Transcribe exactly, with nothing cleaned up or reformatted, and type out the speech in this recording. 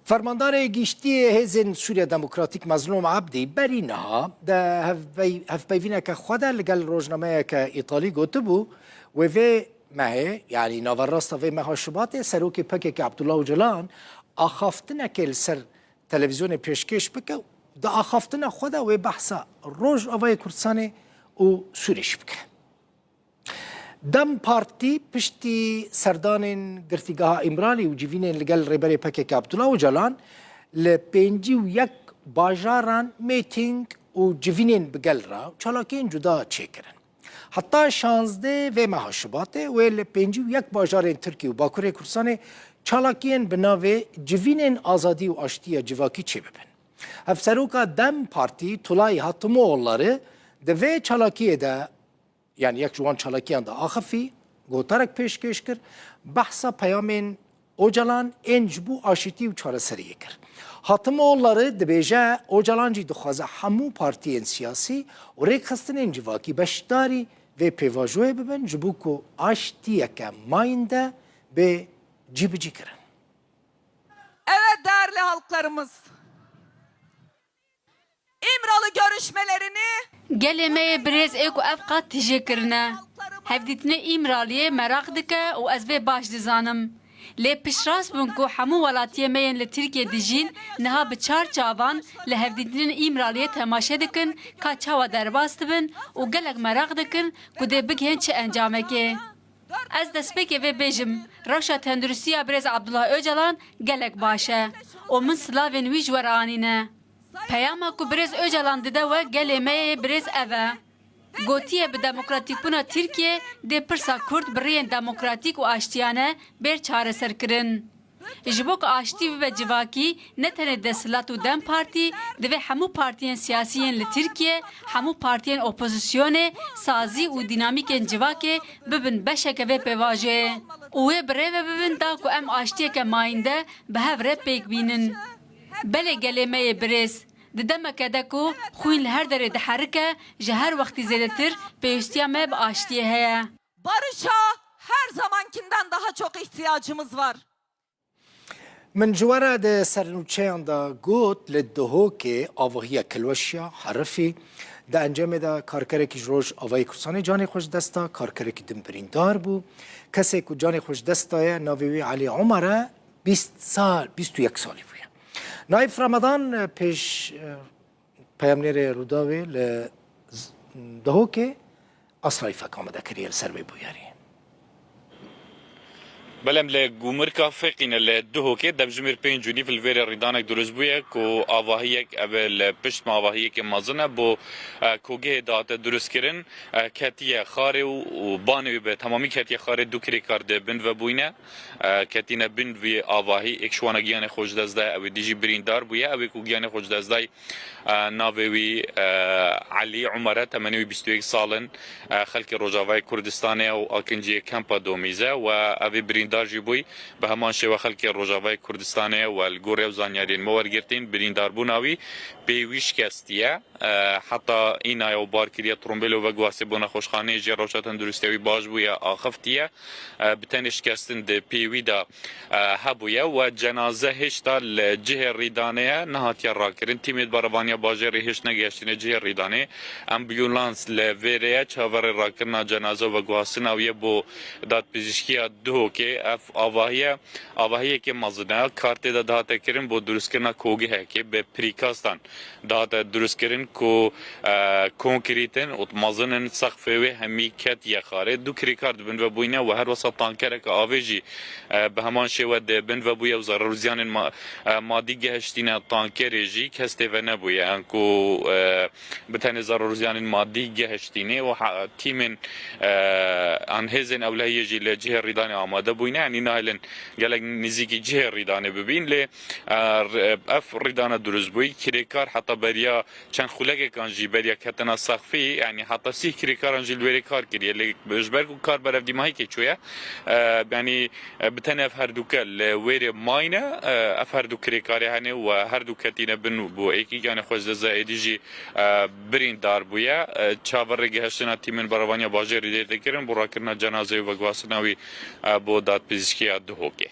Fermandarê Giştî yê Hêzên Sûriya Demokratîk Mezlûm Ebdî berî niha di hevpey-, hevpeyvîneke xwe de li gel rojnameyeke Îtalî gotibû, wê vê mehê, yanî naverasta vê meha Şubatê, serokê P K K Abdullah Ocalan axaftinekê li ser televîzyonê pêşkêş bike û di axaftina xwe de wê behsa Rojavayê Kurdistanê û Sûrê jî bike. DEM Partî piştî serdanên girtîgeha Îmralî û civînên li gel rêberê P K K Abdullah Ocalan li pêncî û yek bajaran mêtîng û civînên bi gel re û çalakiyên cuda çêkirin. Heta şazdeh vê meha Şubatê wê li pêncî û yek bajarên Tirkiyê û Bakurê Kurdistanê çalakiyên bi navê Civînên Azadî û Aştiya Civakî çêbibin. Hevseroka DEM Partî Tulay Hatimoğulları di vê çalakiyê de, yanî yek ji wan çalakiyan de axifî, gotarek pêşkêş kir, behsa peyamên Ocalan ên ji bo aşitî û çareseriyê kir. Hatimoğulları dibêje, Ocalan jî dixwaze hemû partiyên siyasî û rêkxistinên civakî beşdarî vê pêvajoyê bibin, ji bo ku aştiyeke mayînde bê cîbicîkirin. Evet, değerli halklarımız, İmralı görüşmelerini Gelê me yê birêz ê ku ev qat tijê kirine. Hevdîtinê Îmraliyê meraq dike û ez vê baş dizanim. Lê piştrast bûn ku hemû welatiyê me yên li Tirkiyê dijîn niha bi çar çavan li hevdîtinên Îmraliyê temaşe dikin ka çawa derbas dibin û gelek meraq dikin ku dê bigihên çi encamekê. Ez destpêkê vê bêjim, rewşa tenduristiya birêz Abdullah Ocalan gelek baş e û min silavên wî ji we re anîne. Peyama ku birêz Ocalan dide we gelê me yê birêz ev e. Gotiye bi demokratîkbûna Tirkiyê dê pirsa Kurd bi rêyên demokratîk û aştiyane bêr çareserkirin. Ji bo ku aştî bibe civakî, ne tenê desthilat û DEM Partî, divê hemû partiyên siyasî yên li Tirkiye, hemû partiyên opozisyonê, sazî û dînamîkên civakê bibin beşeke vê pêvajoyê û wê bi rê ve bibin da ku em aştiyeke mayînde bi hev re pêk bînin. Belê gelê me yê birêz, di demeke de ku xwîn li her derê diherike, ji her wextî zêdetir pêwîstiya me bi aştiyê heye. Barışa her zamankinden daha çok ihtiyacımız var. Min ji we re di sernûçeyan de got, li Duhokê avahiya kilweşiya herifî. Di encamê de karkerekî ji Rojavayê Kurdistanê canê xwe ji dest da, karkerekî din birîndar bû. Kesê ku canê xwe ji dest daye, navê wî Elî Omer e, bîst sal, bîst û yek salî bûye. Naîf Ramadan, pêş, peyamnêrê Rûdawê li Z-, Duhokê, Asrayîfek amade kiriye li ser vê bûyerê. Belem li Gûmirka Feqîne li Duhokê demjimêr pênc û nîv li vêrê rîdanek dirust bûye ku avahiyek, ev li pişt me avahiyekê mezin e, bo, e, kogehê dihate dirustkirin, e, ketiye xarê û, û banê wî bi temamî ketiye xarê, du kirêkar di bin ve bûyne, e, ketîne bin vî avahî, êk ji wana giyanê xwe ji dest daye, ew ê dî jî birîndar bûye, ew ê ku giyanê xwe ji dest dayî, e, navê wî, e, Elî Omer e, temenê wî bîst û yek sal in, e, xelkê Rojavayê Kurdistanê ye û akinciyê kempa Domîz e we ev ê birîndar jî bûy. Bi heman şêwe xelkê Rojavayê Kurdistanê ye we li gorî ew zanyariyên me wergirtîn, birîndarbûna wî pêwî şikestî ye. E, heta îna ye û bar kiriye, trombêlo veguhasê bo nexweşxaneyê jî, rewşa tenduristiya wî baş bûye, axiftiye. E, bi tenê şikestin di pêwî de e, hebûye we cenaze hêşta li cihê rîdanê ye, nehatiye rakirin. Tîmê berevaniya bajêrê hêşt negihiştine cihê rîdanê. Ambulans li vêrê ye, çaverê rakirina cenaze û veguhastina wî ye bo dadpizîşkiya Duhokê. Ev avahiye, avahiyekê mezin e. Kar tê de dihate kirin bo dirustkirina kogihekê bi prîkastan dihate dirustkirin ku, e, konkrît in û mezin in, sexfê wê hemî ketiye xarê. Du kirêkar di bin ve bûyne we her wesa tankereke avê jî, e, bi heman şêwe di bin ve bûye û zarar û ziyanên ma-, e, madî gehiştîne tankerê jî, kes tê ve nebûye. Em ku, e, bi tenê zarar û ziyanên madî gehiştîne û ha-, tîmên, e, an hêzên ewlehiyê jî li cihê rîdanê amade bûyne. Yanî nahêlin gelek nizîkî cihê rîdanê bibîn. Lê, e, r-, ev rîdana dirust bûyî. Kirêkar heta beriya çend xulekekan jî beriya ketina sexfî, yanî heta sîh kirêkaran jî li wêrê kar kiriye. Lê ji ber ku kar berevdîmahîkê çûye, e, yanî, e, bi tenê ev herduke li wêrê mayne, e, ev herdu kirêkarê hene û her du ketîne bin bo êkî giyanê xwe ji dest da, êdî jî, e, birîndar bûye. E, çaverê gehiştina tîmên berevaniya bajêrî dê dikirin bo rakirina cenazeyê û veguhastina wî, e, bo dadpizîşkiya Duhokê.